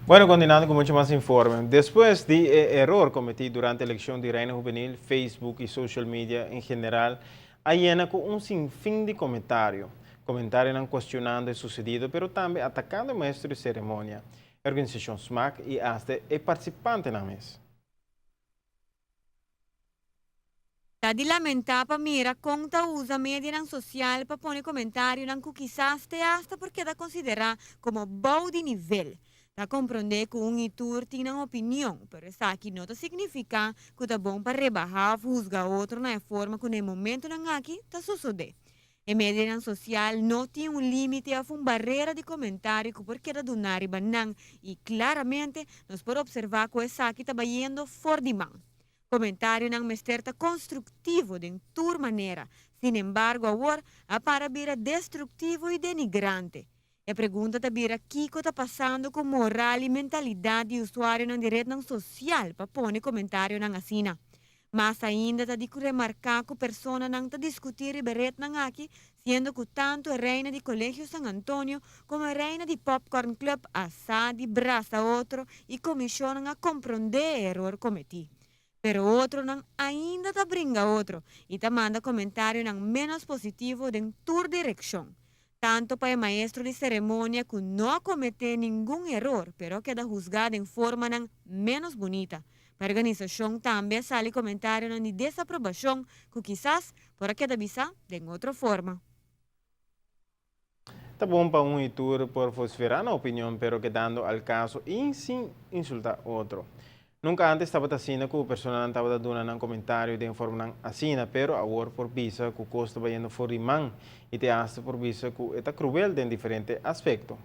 Bueno, continuando cu mucho mas informe. Despues di e eror cometi durante eleccion di Reina Juvenil, Facebook y social media en general a yena cu un sinfin di comentario. Comentarionan cuestionando e sucedido, pero tambe atacando e maestro di ceremonia, e organisacion SMAC y hasta e participantenan mes. Ta di lamentá pa mira kon ta usa medianan sosial pa pone komentarionan ku kisas te asta por keda konsiderá komo bou di nivel. Ta komprondé ku un i tur tin nan opinion, pero esaki no ta signifiká ku ta bon pa rebahá òf husga otro na e forma ku na e momentunan aki ta sosodé. E medianan sosial no tin un límite òf un barera di komentario ku por keda duná riba nan i klaramente nos por opservá ku esaki ta bayendo for di man. Comentarionan mester ta constructivo den tur manera, sin embargo awor a para bira destructivo y denigrante. E pregunta ta bira kico ta pasando cu moral y mentalidad di usuarionan di rednan social pa pone comentarionan asina. Mas ainda ta di remarca cu personanan ta discuti riba e rednan aki siendo cu tanto e reina di Colegio San Antonio como e reina di Popcorn Club a sa di brasa otro y comisionnan a compronde e eror cometi. Pero otronan ainda ta bringa otro y ta manda comentarionan menos positivo den tur direccion. Tanto pa e maestro di ceremonia cu no a comete ningun eror pero a keda huzga den formanan menos bunita. Pa e organisacion tambe a sali comentarionan di desaprobacion cu kisas por a keda bisa den otro forma. Ta bon pa un y tur por vosfera nan opinion pero kedando al caso y sin insulta otro. Nunca antes tabata asina cu personanan tabata duna nan comentario den formanan asina pero awor por bisa cu cos ta bayendo for di man y te hasta por bisa cu e ta cruel den diferente aspecto.